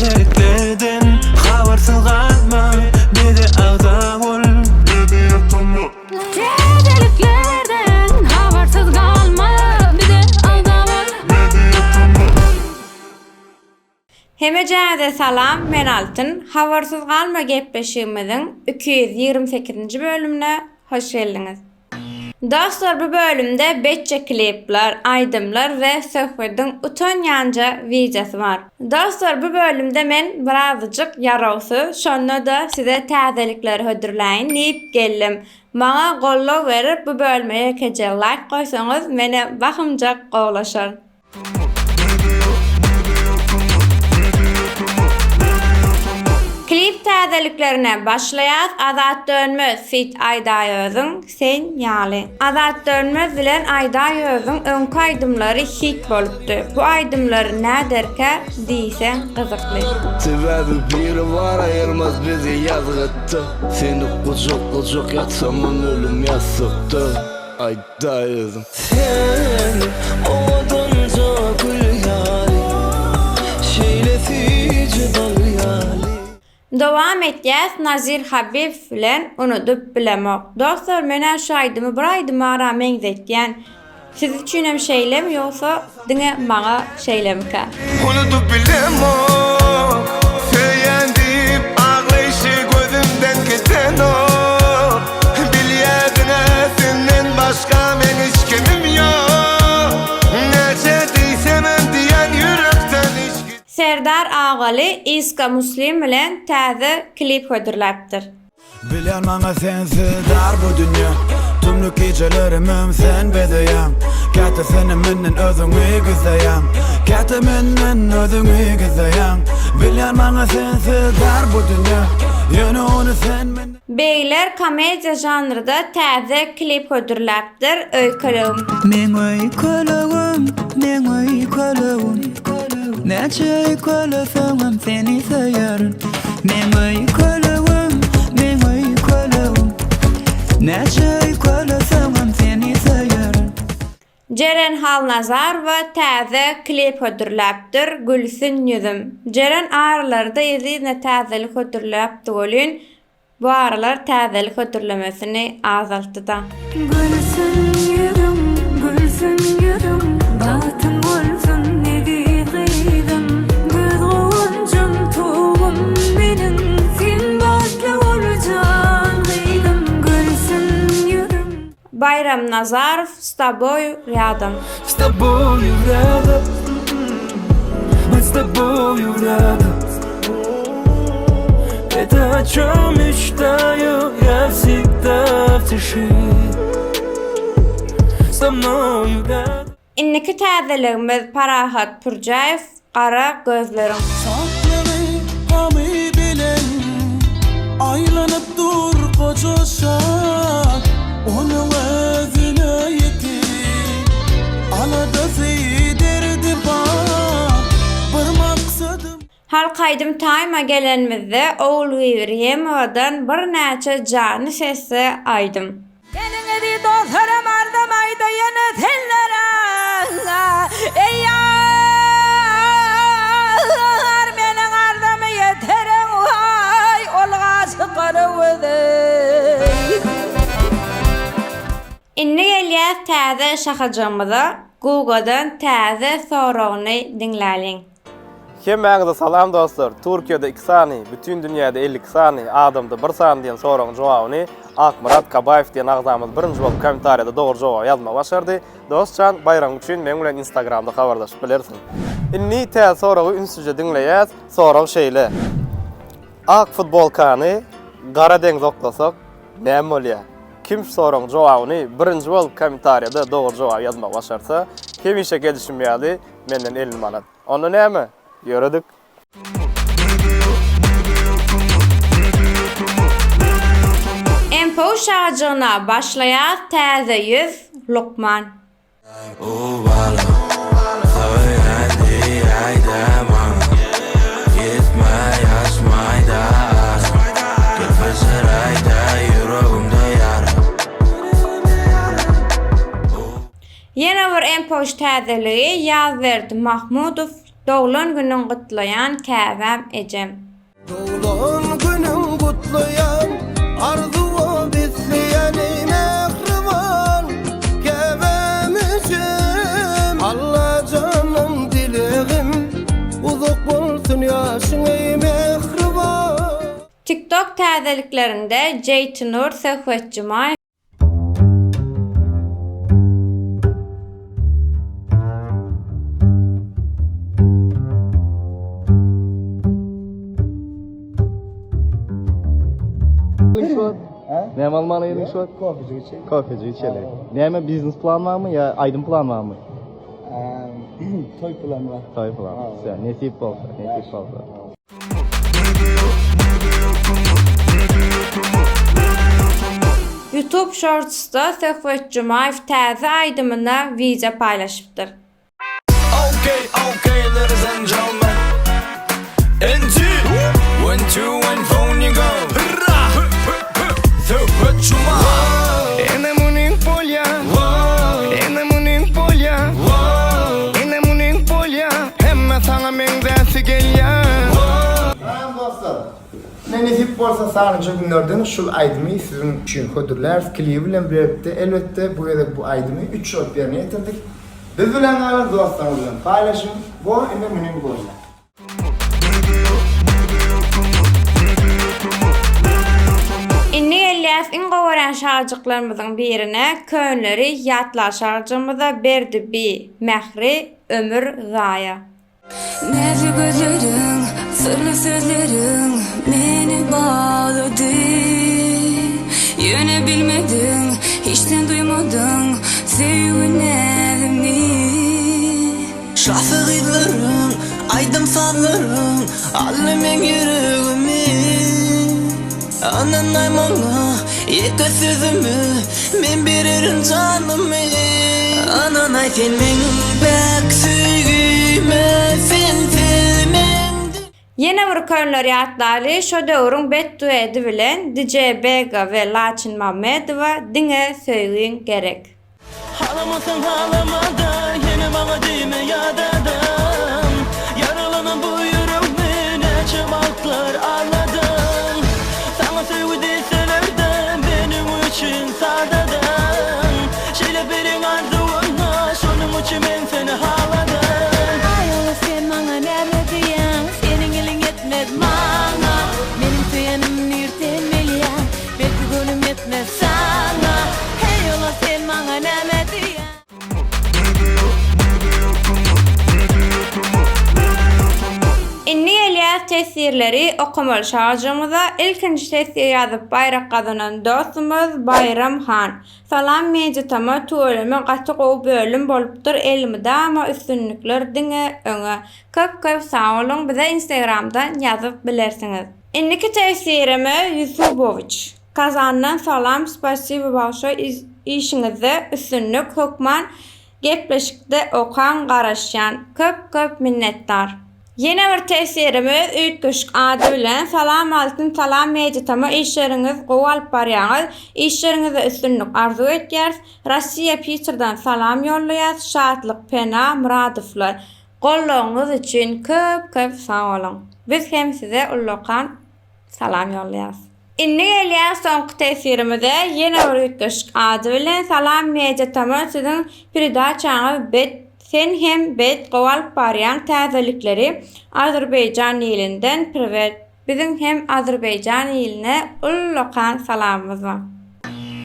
Täzeliklerden habarsyz galma bize agza bol. Täzeliklerden habarsyz galma bize agza bol. Hemejäze salam men Altyn habarsyz galma gepleşigimiziň 228-nji bölümine hoş geldiňiz. Dostlar bu bölümde beçje klipler, aýdymlar we söhbediň utanýanja wideosy bar. Dostlar bu bölümde men birazajyk ýarawsyz şonda-da size täzelikleri hödürläýin diýip geldim. Maňa goldaw berip bu bölüme ýekeje laýk goýsaňyz menem bahymjak gowlaşar. Klip täzeliklerine başlaýas Azat Dönmez feat Aýdaýözüň Sen ýaly. Azat Dönmez bilen Aýdaýözüň öňki aýdymlary hit bolupdy. Bu aýdymlary näderkä diýseň gyzykly. Sebäbi biri bar aýyrmaz bizi ýazgytda Seni gujaklajak ýatsamam ölüm ýassykda Aýt. Daýazym. Sen owadanja gül ýaly, şeýle süýji bal ýaly. Dowam etýäs Nazir Habibow bilen unudyp bilemok. Dostlar menä şu aýdymy bir aýdymara meňzetýän. Siz üçinem şeýlemi ýogsa diňe maňa şeýlemika? Unudyp bilemok Söýýän diýip aglaýşy gözümden kesenok Bilýärdiňä senden başga meň hiç kimim ýok Näçe diýsemem diýen ýürekden hiç Serdar Agaly Iska Muslim bilen täze klip hödürläpdir. Bilýän maňa sensiz dar bu dünýe Tümlük gijelerimem sen bezeýäň Käte senem menden özüňi gizleýäň Käte menden özüňi gizleýäň Bilýän maňa sensiz dar bu dünýe Ýöne ony sen menden Begler komediýa žanrda täze klip hödürläpdir Öýkelegim. Meň öýkelegim, meň öýkelegim Näçe öýkeleseňem seni söýerin Meň öýkelegim, meň öýkelegim Näçe öýkeleseňem seni söýerin. Jeren Halnazarowa täze klip hödürläpdir Gülsün ýüzüm. Jeren aralarda yzly-yzyna täzelik hödürläpdi welin, Bu aralar täzelik hödürlemesini azaltdy-da. Gülsün ýüzüň, gülsün ýüzüň, Bagtyň bolsun eziz gyzym. Göz guwanjym, tugum meniň, Sen bagtly bol jan gyzym, Gülsün ýüzüň. Baýram Nazarow S taboýu rýadom. S taboýu rýadom Byt s taboýu rýadom Это o çom meçtaýu ýa wsigda w tişi So mnoýu rýadom. Indiki täzeligimiz Parahat Pürjäýew Gara gözleriň. Şatlygy gamy bilen aýlanyp dur goja şa, Onuň özüne ýetik aladasy, derdi bar, Bir maksadym. Halk aýdym taýma gelenimizde Ogulbibi Reýemowadan birnäçe janly sesli aýdym. Meniň eziz dostlarym arzam aýda ýene senlere Eý ýar meniň arzamy ýeteriň waý ol gaşy gara göze. Indi gelýäs täze şahajygymyza Gugadan täze soragyny diňläliň. Hemmäňize salam dostlar! Türkiýede iki sany, bütin dünýäde 52 sany, adamda bir sany diýen soragyň jogabyny Akmyrat Kabaýew diýen agzamyz birinji bolup kommentariýada dogry jogaby ýazmagy başardy. Dostjan, baýragyň üçin meň bilen Instagramda habarlaşyp bilersiň. Indi täze soragy ünslüje diňleýäs. Sorag şeýle. Ak futbolkany gara deňze oklasak näme bolýar? Kim şu soragyň jogabyny birinji bolup kommentariýada dogry jogaby ýazmagy başarsa, hemişeki edişim ýaly menden 50 manat. Onda näme? Ýöredik. MPU şajygyna başlaýas täze ýüz lukman. Ýene bir MPU täzeligi Ýazberdi Mahmudow. Doglan günüň gutlaýan käbäm ejem. Doglan günüň gutlaýan arzuwa besleýän eý mähriban käbäm ejem. Allajandan dilegim uzak bolsun ýaşyň eý mähriban. TikTok täzeliklerinde Jeýtinur Söhbet Jumaýew. Näme almaly geldiň şu wagt? Kofejik içeli. Kofejik içeli. Näme biznes plan barmy ýa aýdym plan barmy? Toý plan bar. Toý plan. Nesip bolsa, nesip bolsa. Youtube Shorts-da Söhbet Jumaýew täze aýdymyna wideo paýlaşypdyr. Okay, okay, ladies and gentlemen. NT, one, two, and phone you go. Söhbet Juma. Ene munyň bolýa. Ene munyň bolýa. Ene munyň bolýa. Hemme saňa meňzäsi gelýä. Salam dostlar! Ine nesip bolsa sanlyja günlerden şul aýdymy siziň üçin hödürläris klibi bilen birlikde elbetde bu gezek bu aýdymy üç bolup ýerine ýetirdik. Biz bilen galyň dostlaryňyz bilen paýlaşyň. Bo ine munyň bolýa. Indi gelýäs iň gowy görýän şarjyklarymyzyň birine, könleri ýatla şarjygymyza Berdi bi, Mähri, Ömür, Zaýa. Näzli gözleriň, syrly sözleriň meni baglady. Ýöne bilmediň, hiç sen duýmadyň söýgi näzimi. Şasy gyzlaryň, aýdym-sazlaryň aldy meň ýüregimi. Ynanaý maňa, ýeke sözüme, men bererin janymy. Ynanaý sen meň päk söýgime, sensiz men. Ýene bir könler ýatlaly, şo döwrüň bet duedi bilen DJ Bega we Laçyn Mammedowa diňe söýgiň gerek. Halamasaň halamada ýene maňa diýme ýadadam Ýaralanan bu ýüregmi näçe wagtlar agladam Saňa söýgi diýselerde meniň üçin sadadan Şeýle beriň arzuwyna şonuň üçin men seni haladym. Aýola sen maňa näme diýýäň Seniň iliň ýetmez maňa Meniň söýenim nirden bilýäň Belki göwnüm ýetmez saňa Heý ola sen maňa näme diýýäň. Indi gelýäs teswirleri okamaly şajygymyza ilkinji teswir ýazyp baýrak gazanan dostumyz Baýram han. Salam Mediatama tüweleme gaty gowy bölüm bolupdyr elmydama üstünlikler diňe öňe. Köp köp sag boluň bize instagramdan ýazyp bilersiňiz. Indiki teswirime Ýusubowiç. Kazandan salam spasibo bagşy işiňizde üstünlik hökman gepleşikde okaň garaşýan köp köp minnetdar. Ýene bir teswirimiz üýtgeşik ady bilen salam Altyn salam Mediatama işleriňiz gowy alyp barýaňyz işleriňizde üstünlik arzuw etýäris Rossiýa Piterdan salam ýollaýas Şatlyk Pena Myradowlar Goldawyňyz üçin köp köp sag boluň. Biz hem size ullakan salam ýollaýarys. Indi gelýäs soňky teswirimize ýene bir üýtgeşik ady bilen Salam Media Tama siziň peredaçaňyz bet sen hem bet gowy alyp barýaň täzelikleri Azerbaýjan ilinden priwet Biziň hem Azerbaýjan iline ullakan salamymyz bar.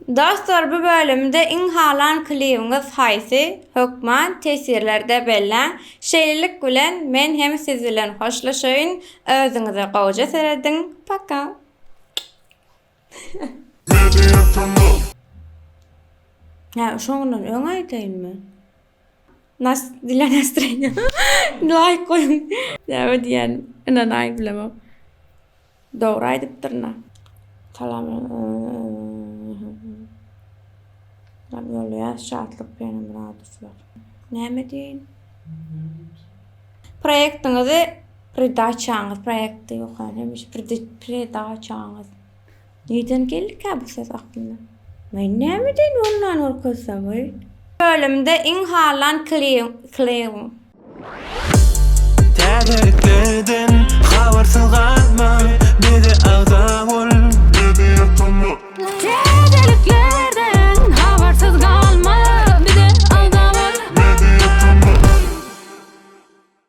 Dostlar bu bölümde iň halan klibiňiz haýsy hökman teswirlerde belläň şeýlelik bilen men hem siz bilen hoşlaşaýyn özüňize gowja serediň paka. Hä şoňdan öň aýdaýynmy? Nas dla nastreniýa. Laýk goýuň. Näme diýýän ynanaý bilemok. Dogry aýdypdyryn-a. Salam. Salam ýollaýas Şatlyk bilen Myradowlar. Näme diýeýin? Proýektiňizi predaçaňyz proýekti ýok hemişe predaçaňyz. Nirden geldikä bu söz aklyna? Men näme diýin ondan görkezsem oý. Bölümde iň halan klibiň. Täzeden.